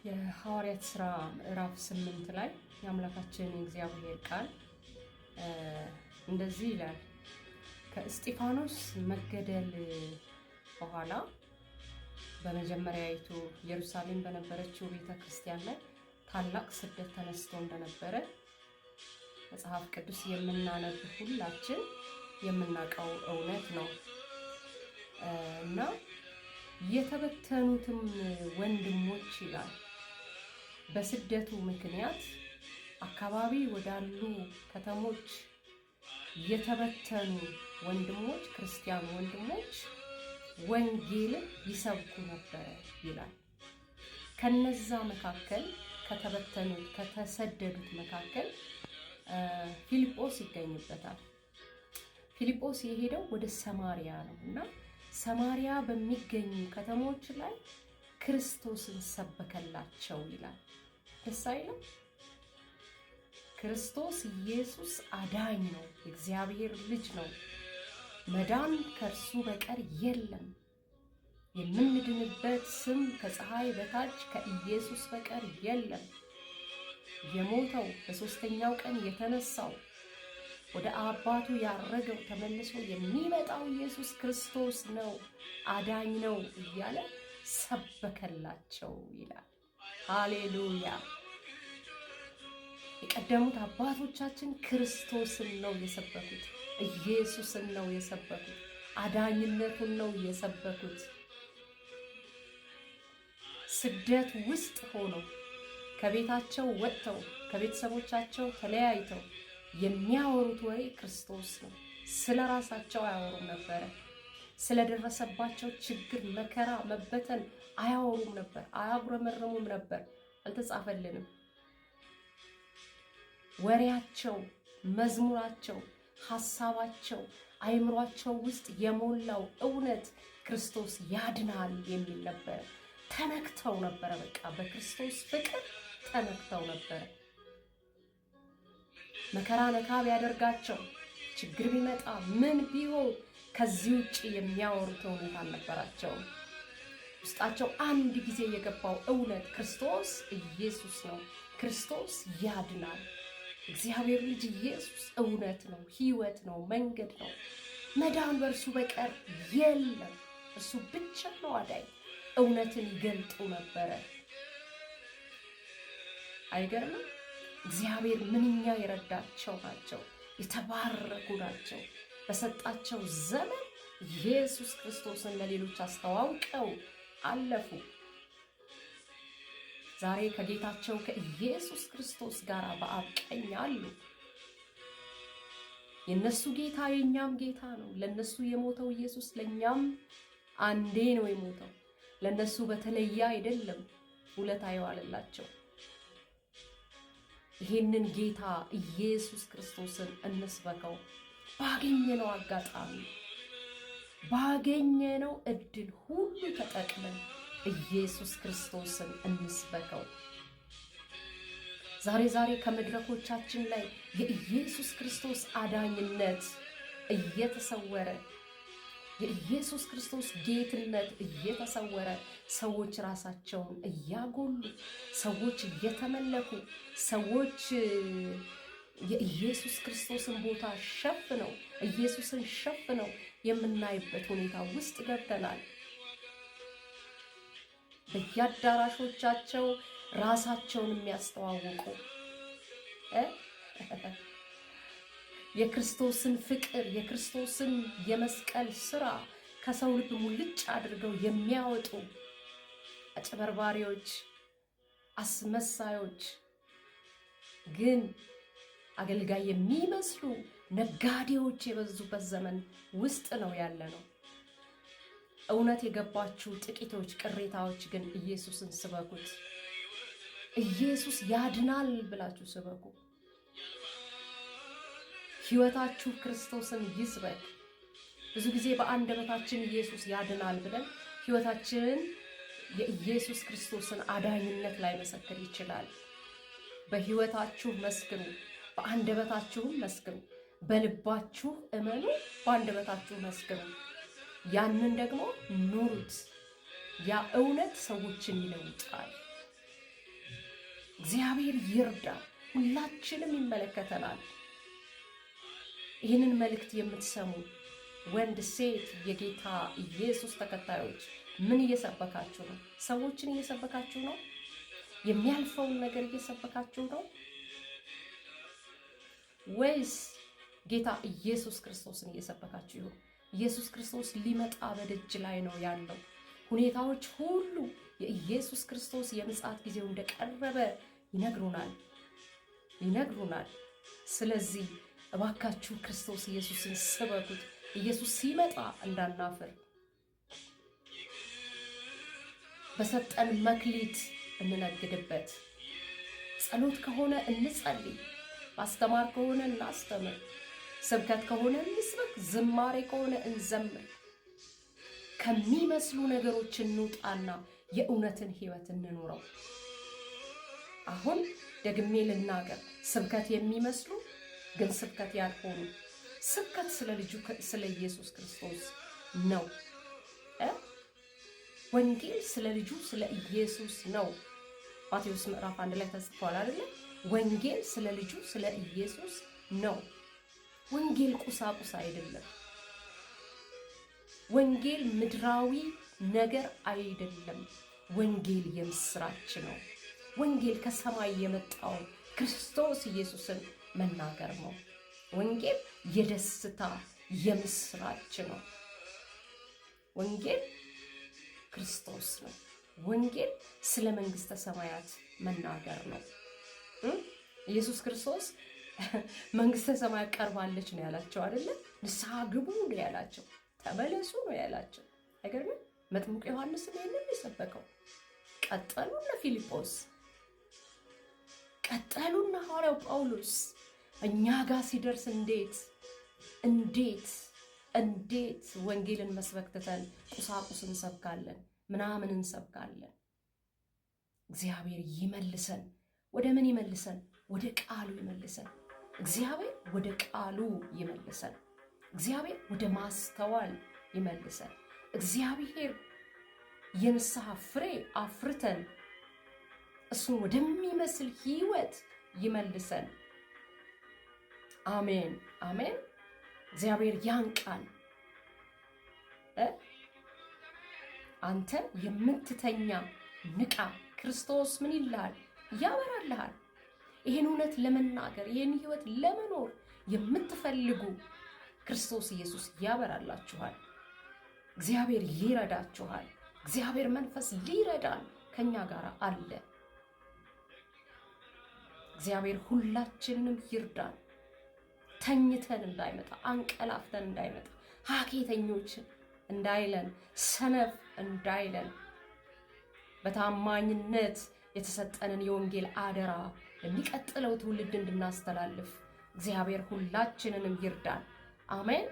የሐዋርያት ሥራ ምዕራፍ 8 ላይ የአምላካችን የእግዚአብሔር ቃል እንደዚህ ይላል። ከእስጢፋኖስ መገደል በኋላ በመጀመሪያይቱ ኢየሩሳሌም በነበረችው ቤተ ክርስቲያን ላይ ታላቅ ስደት ተነስቶ እንደነበረ መጽሐፍ ቅዱስ የምናነብ ሁላችን የምናውቀው እውነት ነው እና የተበተኑትም ወንድሞች ይላል በስደቱ ምክንያት አካባቢ ወዳሉ ከተሞች የተበተኑ ወንድሞች፣ ክርስቲያን ወንድሞች ወንጌልን ይሰብኩ ነበረ ይላል። ከነዛ መካከል ከተበተኑት ከተሰደዱት መካከል ፊልጶስ ይገኝበታል። ፊልጶስ የሄደው ወደ ሰማሪያ ነው እና ሰማሪያ በሚገኙ ከተሞች ላይ ክርስቶስን ሰበከላቸው ይላል። ደስ አይልም? ክርስቶስ ኢየሱስ አዳኝ ነው፣ የእግዚአብሔር ልጅ ነው። መዳን ከእርሱ በቀር የለም። የምንድንበት ስም ከፀሐይ በታች ከኢየሱስ በቀር የለም። የሞተው በሦስተኛው ቀን የተነሳው ወደ አባቱ ያረገው ተመልሶ የሚመጣው ኢየሱስ ክርስቶስ ነው፣ አዳኝ ነው እያለ ሰበከላቸው ይላል። ሃሌሉያ! የቀደሙት አባቶቻችን ክርስቶስን ነው የሰበኩት፣ ኢየሱስን ነው የሰበኩት፣ አዳኝነቱን ነው የሰበኩት። ስደት ውስጥ ሆነው ከቤታቸው ወጥተው ከቤተሰቦቻቸው ተለያይተው የሚያወሩት ወሬ ክርስቶስ ነው። ስለ ራሳቸው አያወሩም ነበረ። ስለደረሰባቸው ችግር፣ መከራ፣ መበተን አያወሩም ነበር፣ አያጉረመረሙም ነበር። አልተጻፈልንም። ወሬያቸው፣ መዝሙራቸው፣ ሀሳባቸው፣ አይምሯቸው ውስጥ የሞላው እውነት ክርስቶስ ያድናል የሚል ነበረ። ተነክተው ነበረ። በቃ በክርስቶስ ፍቅር ተነክተው ነበረ። መከራ ነካ ቢያደርጋቸው ችግር ቢመጣ ምን ቢሆን ከዚህ ውጭ የሚያወሩት እውነት አልነበራቸውም። ውስጣቸው አንድ ጊዜ የገባው እውነት ክርስቶስ ኢየሱስ ነው። ክርስቶስ ያድናል። እግዚአብሔር ልጅ ኢየሱስ እውነት ነው፣ ሕይወት ነው፣ መንገድ ነው። መዳን በእርሱ በቀር የለም። እርሱ ብቻ ነው አዳኝ። እውነትን ይገልጡ ነበረ። አይገርምም? እግዚአብሔር ምንኛ የረዳቸው ናቸው። የተባረኩ ናቸው። በሰጣቸው ዘመን ኢየሱስ ክርስቶስን ለሌሎች አስተዋውቀው አለፉ። ዛሬ ከጌታቸው ከኢየሱስ ክርስቶስ ጋር በአብ ቀኝ አሉ። የእነሱ ጌታ የእኛም ጌታ ነው። ለእነሱ የሞተው ኢየሱስ ለእኛም አንዴ ነው የሞተው። ለእነሱ በተለየ አይደለም ውለታ የዋለላቸው። ይሄንን ጌታ ኢየሱስ ክርስቶስን እንስበከው። ባገኘነው አጋጣሚ ባገኘነው እድል ሁሉ ተጠቅመን ኢየሱስ ክርስቶስን እንስበከው። ዛሬ ዛሬ ከመድረኮቻችን ላይ የኢየሱስ ክርስቶስ አዳኝነት እየተሰወረ፣ የኢየሱስ ክርስቶስ ጌትነት እየተሰወረ፣ ሰዎች ራሳቸውን እያጎሉ፣ ሰዎች እየተመለኩ፣ ሰዎች የኢየሱስ ክርስቶስን ቦታ ሸፍነው፣ ኢየሱስን ሸፍነው የምናይበት ሁኔታ ውስጥ ገብተናል። በየአዳራሾቻቸው ራሳቸውን የሚያስተዋውቁ፣ የክርስቶስን ፍቅር፣ የክርስቶስን የመስቀል ስራ ከሰው ልብ ሙልጭ አድርገው የሚያወጡ አጭበርባሪዎች፣ አስመሳዮች፣ ግን አገልጋይ የሚመስሉ ነጋዴዎች የበዙበት ዘመን ውስጥ ነው ያለነው። እውነት የገባችሁ ጥቂቶች ቅሬታዎች ግን ኢየሱስን ስበኩት። ኢየሱስ ያድናል ብላችሁ ስበኩ። ሕይወታችሁ ክርስቶስን ይስበክ። ብዙ ጊዜ በአንደበታችን ኢየሱስ ያድናል ብለን ሕይወታችንን የኢየሱስ ክርስቶስን አዳኝነት ላይመሰክር ይችላል። በሕይወታችሁ መስክሩ፣ በአንደበታችሁም መስክሩ። በልባችሁ እመኑ፣ በአንደበታችሁ መስክሩ። ያንን ደግሞ ኑሩት። ያ እውነት ሰዎችን ይለውጣል። እግዚአብሔር ይርዳን። ሁላችንም ይመለከተናል። ይህንን መልእክት የምትሰሙ ወንድ፣ ሴት የጌታ ኢየሱስ ተከታዮች ምን እየሰበካችሁ ነው? ሰዎችን እየሰበካችሁ ነው? የሚያልፈውን ነገር እየሰበካችሁ ነው ወይስ ጌታ ኢየሱስ ክርስቶስን እየሰበካችሁ ይሆን? ኢየሱስ ክርስቶስ ሊመጣ በደጅ ላይ ነው ያለው። ሁኔታዎች ሁሉ የኢየሱስ ክርስቶስ የምጽአት ጊዜው እንደቀረበ ይነግሩናል ይነግሩናል። ስለዚህ እባካችሁ ክርስቶስ ኢየሱስን ስበኩት። ኢየሱስ ሲመጣ እንዳናፍር በሰጠን መክሊት እንነግድበት። ጸሎት ከሆነ እንጸልይ፣ ማስተማር ከሆነ እናስተምር፣ ስብከት ከሆነ እንስበክ፣ ዝማሬ ከሆነ እንዘምር። ከሚመስሉ ነገሮች እንውጣና የእውነትን ሕይወት እንኑረው። አሁን ደግሜ ልናገር፣ ስብከት የሚመስሉ ግን ስብከት ያልሆኑ፣ ስብከት ስለ ልጁ ስለ ኢየሱስ ክርስቶስ ነው። ወንጌል ስለ ልጁ ስለ ኢየሱስ ነው። ማቴዎስ ምዕራፍ 1 ላይ ተጽፏል አይደለ? ወንጌል ስለ ልጁ ስለ ኢየሱስ ነው። ወንጌል ቁሳቁስ አይደለም። ወንጌል ምድራዊ ነገር አይደለም። ወንጌል የምስራች ነው። ወንጌል ከሰማይ የመጣው ክርስቶስ ኢየሱስን መናገር ነው። ወንጌል የደስታ የምስራች ነው። ወንጌል ክርስቶስ ነው። ወንጌል ስለ መንግስተ ሰማያት መናገር ነው። ኢየሱስ ክርስቶስ መንግስተ ሰማያት ቀርባለች ነው ያላቸው አይደለ? ንስሐ ግቡ ነው ያላቸው። ተመለሱ ነው ያላቸው። አይገርምም? መጥምቁ ዮሐንስም ይሄንን የሰበከው። ቀጠሉና ፊልጶስ፣ ቀጠሉና ሐዋርያው ጳውሎስ። እኛ ጋር ሲደርስ እንዴት እንዴት እንዴት ወንጌልን መስበክ ትተን ቁሳቁስ እንሰብካለን፣ ምናምን እንሰብካለን? እግዚአብሔር ይመልሰን። ወደ ምን ይመልሰን? ወደ ቃሉ ይመልሰን። እግዚአብሔር ወደ ቃሉ ይመልሰን። እግዚአብሔር ወደ ማስተዋል ይመልሰን። እግዚአብሔር የንስሐ ፍሬ አፍርተን እሱን ወደሚመስል ሕይወት ይመልሰን። አሜን አሜን። እግዚአብሔር ያንቃል። አንተ የምትተኛ ንቃ፣ ክርስቶስ ምን ይልሃል? ያበራልሃል። ይህን እውነት ለመናገር፣ ይህን ሕይወት ለመኖር የምትፈልጉ ክርስቶስ ኢየሱስ ያበራላችኋል። እግዚአብሔር ይረዳችኋል። እግዚአብሔር መንፈስ ሊረዳን ከኛ ጋር አለ። እግዚአብሔር ሁላችንንም ይርዳን። ተኝተን እንዳይመጣ፣ አንቀላፍተን እንዳይመጣ፣ ሀኬተኞች እንዳይለን፣ ሰነፍ እንዳይለን፣ በታማኝነት የተሰጠንን የወንጌል አደራ ለሚቀጥለው ትውልድ እንድናስተላልፍ እግዚአብሔር ሁላችንንም ይርዳን። አሜን።